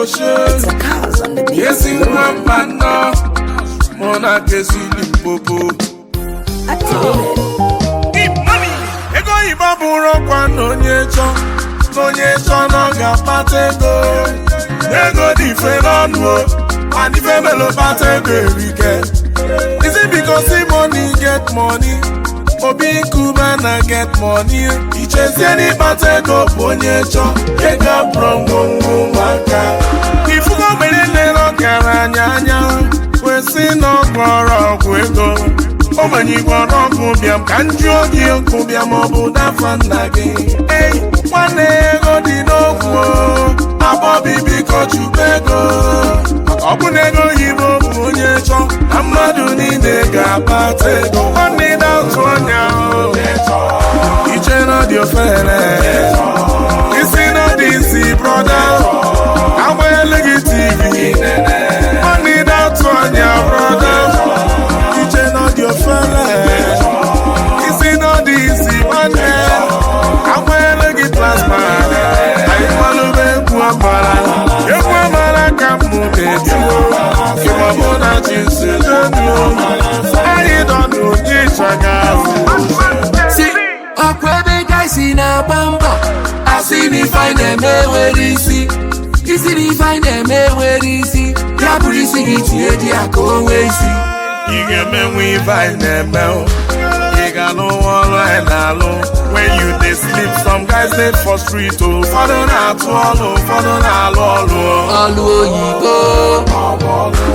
Koshe. It's the cars on the beat. Ezi nwa mba nnọọ, mụ na Kezi Limpopo. Activated. Ego oyibo bụrụ ọkwa na onye chọ, na onye chọ na ọ ga-akpata ego. Ego dị mfe n'ọnụ o, and ife melo kpata ego erike. Is it because say money get money? Obi Nkume na get money. Ichezie n'ịkpata ego bụ onye chọ, ego abụrụ ngwongwo ụmụaka. Ifugo mere nlere ọgaranya anya, kwesị na ọ gwọrọ ọgwụ ego. Ogbenye gwọrọ ọgwụ bịam ka nju oge okwu bịam ọ bụ dafa nna gị. Ei, nwanne ego dị n'okwu o, agbọbi biko chukwu ego. Maka ọ bụ na ego oyibo bụ onye chọ, na mmadụ niile ga-akpata ego. Nwanne na-atụ anya o, iche na ọ dị ofere. Isi na ọ dị isi brother, agbanyela gị TV. Nwanne na-atụ anya brother, iche na ọ dị ofere. Isi na ọ dị isi nwanne, agbanyela gị plasma. Anyị gbalụba egwu amara, egwu amara ka mụ na-etiwo. Ịgba mụ na chi si n'elu, anyị nọ n'ụdị ịchaka. Si ọkwa ebe gaisi na-agba mbọ, asị na ife anyị na-eme nwere isi, isi na ife anyị na-eme nwere isi, ya bụrụ isi gị tinye di ya ka o nwee isi. Ị ga-emenwu ife anyị na-eme o. Ị ga-alụ ọrụ anyị na-alụ. When you dey sleep, some guys dey for street o. Ụfọdụ na-atụ ọlụ, ụfọdụ na-alụ ọlụ o. Ọlụ oyibo,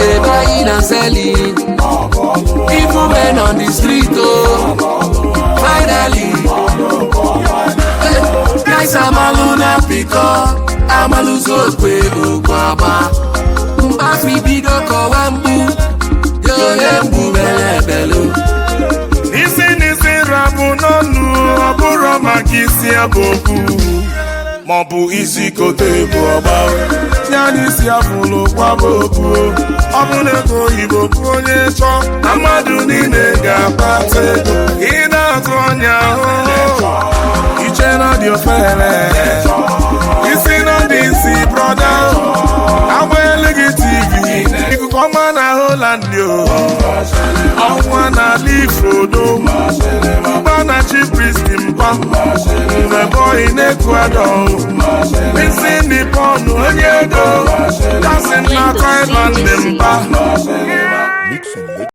ebe anyị na selling, even men on the street o, finally. Eh, guys amalụ na pịkọ, amalụzi okwe okwe agba, mgbafi bido kọwa mgbu, ya onye mgbu bele ebelu. N'isi n'isi rabụ n'ọnụ, ọ bụrụ maka isi abụ okwu maọbụ isi kote bụ ọgba ya n'isi afụlụ kwaba okwu. Ọ bụ na ego oyibo bụ onye chọ, na mmadụ niile ga-akpata ego. Ị na-atụ anya ahụ, iche na dị ofere. Isi na dị isi brother, agbanyela gị TV. Ikuku ọma na Holland o, ọnwa n'ala ifrodo, mba na chi pristi mpa mgbe bọyị na-ekuadọ isi nipọn onye ego kasị na Thailand mpa.